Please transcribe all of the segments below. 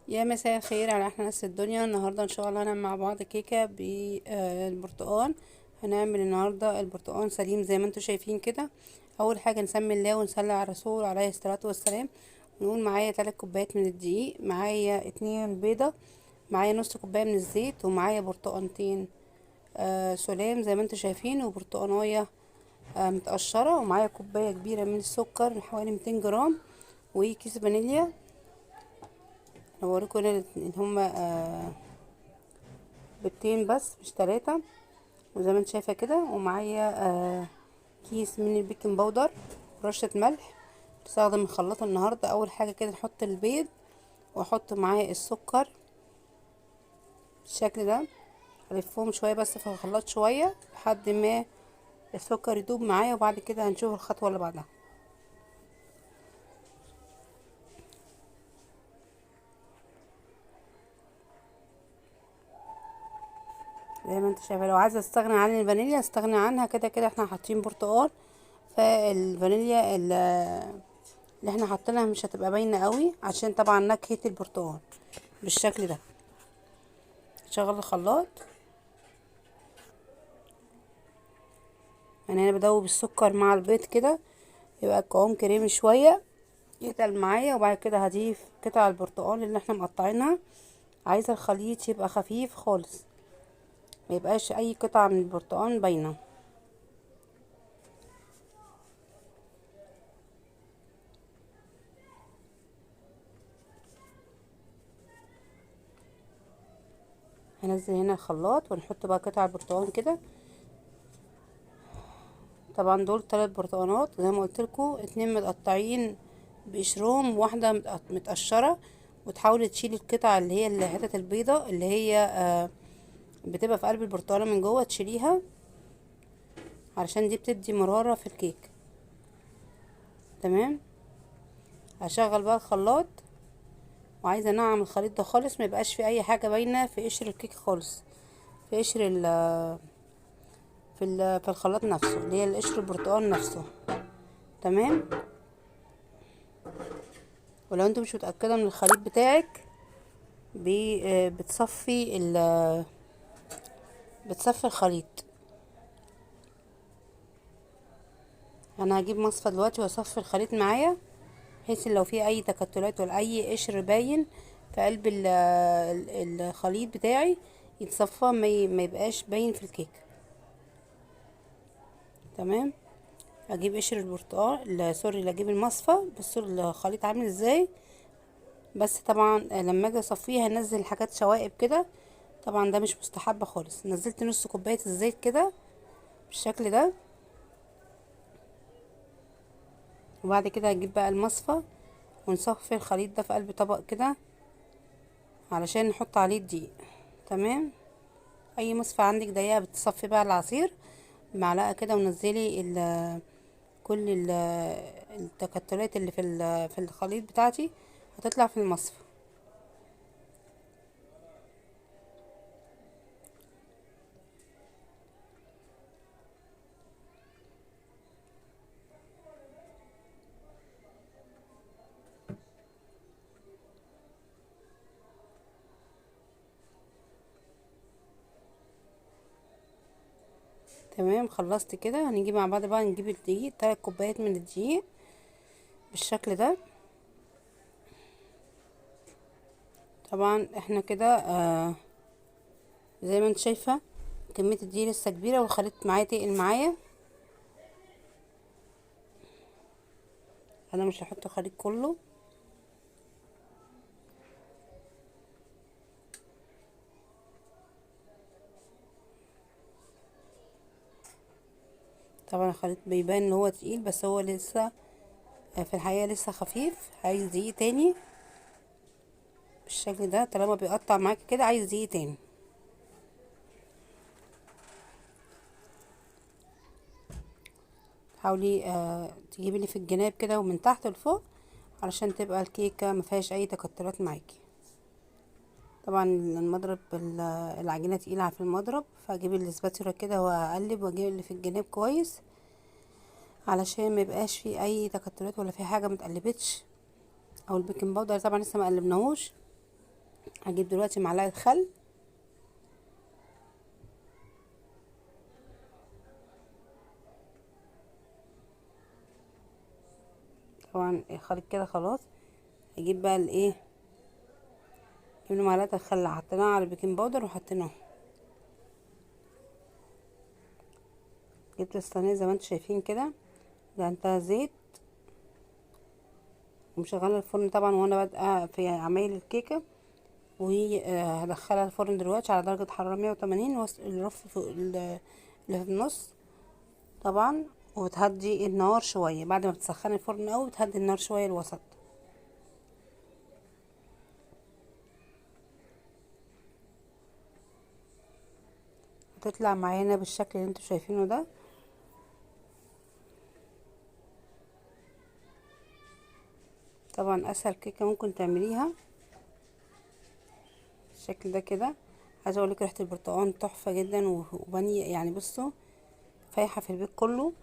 يا مساء الخير على احلى ناس الدنيا. النهارده ان شاء الله هنعمل مع بعض كيكة بالبرتقال. هنعمل النهارده البرتقال سليم زي ما انتم شايفين كده. اول حاجة نسمي الله ونصلي على الرسول عليه الصلاة والسلام، ونقول معايا 3 كوبايات من الدقيق، معايا 2 بيضة، معايا نص كوباية من الزيت، ومعايا برتقانتين سلام زي ما انتم شايفين، وبرتقانيه متقشره، ومعايا كوباية كبيرة من السكر حوالي 200 جرام، وكيس فانيليا. انا بوريكم هنا ان هما بيضتين بس مش 3، وزي ما انت شايفه كده. ومعايا كيس من ال baking powder، رشه ملح. بستخدم الخلاط النهارده. اول حاجة كده نحط البيض واحط معاه السكر بالشكل ده، الفهم شوية بس في الخلاط شوية لحد ما السكر يدوب معايا، وبعد كده هنشوف الخطوة اللي بعدها. زي ما انت شايفه، لو عايزه استغنى عن الفانيليا استغنى عنها، كده كده احنا حاطين برتقال، فالفانيليا اللي احنا حاطينها مش هتبقى باينة قوي عشان طبعا نكهة البرتقال بالشكل ده. شغل الخلاط. انا هنا بدوب السكر مع البيض كده يبقى القوام كريمي شوية يتقل معايا، وبعد كده هضيف قطع البرتقال اللي احنا مقطعينها. عايزه الخليط يبقى خفيف خالص، ما يبقاش اي قطعه من البرتقال باينة. هنزل هنا الخلاط ونحط بقى قطع البرتقال كده. طبعا دول 3 برتقانات زي ما قلت لكم، 2 متقطعين بقشرهم، وواحدة متقشره، وتحاولي تشيلي القطع اللي هي الحتت البيضة اللي هي بتبقى في قلب البرتقاله من جوه، تشيليها علشان دي بتدي مرارة في الكيك. تمام. هشغل بقى الخلاط، وعايزه انعم الخليط ده خالص، ما يبقاش في اي حاجة باينة في قشر الكيك خالص، في قشر ال في ال في الخلاط نفسه اللي هي القشر البرتقال نفسه. تمام. ولو انتوا مش متاكدة من الخليط بتاعك بتصفي بتصفي الخليط. انا هجيب مصفى دلوقتي واصفي الخليط معايا، بحيث لو في اي تكتلات ولا اي قشر باين في قلب الخليط بتاعي يتصفى، ما يبقاش باين في الكيك. تمام. اجيب قشر البرتقال، sorry، اجيب المصفى. بصوا الخليط عامل ازاي، بس طبعا لما اجي اصفيه هنزل حاجات شوائب كده، طبعا ده مش مستحب خالص. نزلت نص كوباية الزيت كده بالشكل ده، وبعد كده هجيب بقى المصفى ونصفي الخليط ده في قلب طبق كده علشان نحط عليه الدقيق. تمام. اي مصفى عندك ضيقه بتصفي بقى العصير بمعلقه كده، ونزلي كل التكتلات اللي في الخليط بتاعتي هتطلع في المصفى. تمام. خلصت كده. هنيجي مع بعض بقى نجيب الدقيق، 3 كوبايات من الدقيق بالشكل ده. طبعا احنا كده زي ما انت شايفه كمية الدقيق لسه كبيرة، والخليط معايا تقل معايا. انا مش هحط الخليط كله، طبعا الخليط بيبان ان هو تقيل، بس هو لسه في الحقيقة لسه خفيف، عايز دقيق تاني بالشكل ده. طالما بيقطع معاك كده عايز دقيق تاني. حاولي تجيبي اللي في الجناب كده ومن تحت لفوق علشان تبقى الكيكه ما فيهاش اي تكتلات معاكي. طبعا المضرب العجينة تقيلة في المضرب، فاجيب الاسباتولا كده واقلب واجيب اللي في الجناب كويس علشان ما يبقاش فيه اي تكتلات ولا في حاجة ما اتقلبتش. او ال baking powder طبعا لسه ما قلبناهوش. هجيب دلوقتي معلقه خل، طبعا الخليط كده خلاص. هجيب بقى الايه، جبنا معلقه الخل حطيناها على ال baking powder وحطيناها. جبت الصينية زي ما انتم شايفين كده، دهنتها زيت ومشغله الفرن طبعا وانا بادئه في عمايل الكيكه، وهدخلها الفرن دلوقتي على درجه حرارة 180، الرف فوق اللي في النص طبعا، وتهدي النار شوية بعد ما بتسخني الفرن قوي، بتهدي النار شوية الوسط. هتطلع معانا بالشكل اللي انتوا شايفينه ده. طبعا اسهل كيكة ممكن تعمليها بالشكل ده كده. عايزه اقول لك ريحه البرتقال تحفة جدا وبني، يعني بصوا فايحه في البيت كله.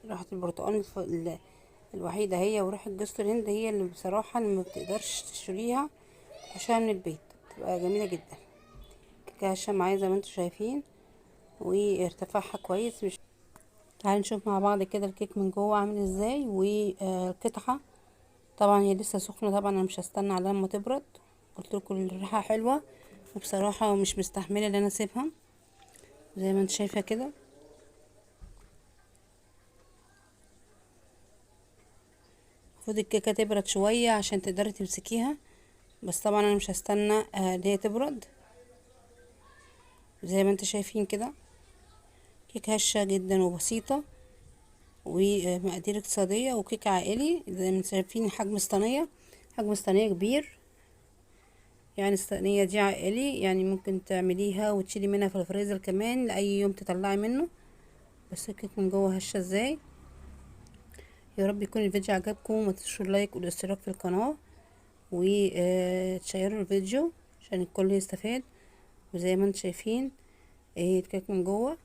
ريحه البرتقال الوحيدة هي وريحه جوز الهند هي اللي بصراحة اللي ما بتقدرش تشتريها تحشيها من البيت، بتبقى جميلة جدا. كيكة هشه معايا زي ما انتم شايفين وارتفاعها كويس. مش تعالوا نشوف مع بعض كده الكيك من جوه عامل ازاي. والقطعه طبعا هي لسه سخنة، طبعا انا مش هستنى على لما تبرد، قلت لكم الريحة حلوة وبصراحة مش مستحمله ان انا اسيبها زي ما انت شايفه كده. المفروض الكيكه تبرد شوية عشان تقدري تمسكيها، بس طبعا انا مش هستنى ان هي تبرد. زي ما انت شايفين كده كيك هشه جدا وبسيطة ومقادير اقتصادية وكيك عائلي. زي ما انتم شايفين حجم الصينية، حجم الصينية كبير، يعني الصينية دي عائلي، يعني ممكن تعمليها وتشيلي منها في الفريزر كمان لاي يوم تطلعي منه. بس الكيك من جوه هشه ازاي. يا رب يكون الفيديو عجبكم، وما تنسوش اللايك والاشتراك في القناة وتشيروا الفيديو عشان الكل يستفاد. وزي ما انتم شايفين ايه الكيك من جوه.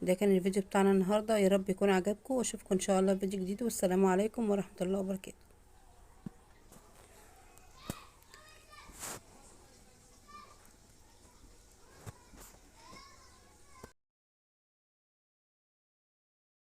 ده كان الفيديو بتاعنا النهارده، يا رب يكون عجبكم، واشوفكم ان شاء الله في فيديو جديد، والسلام عليكم ورحمة الله وبركاته.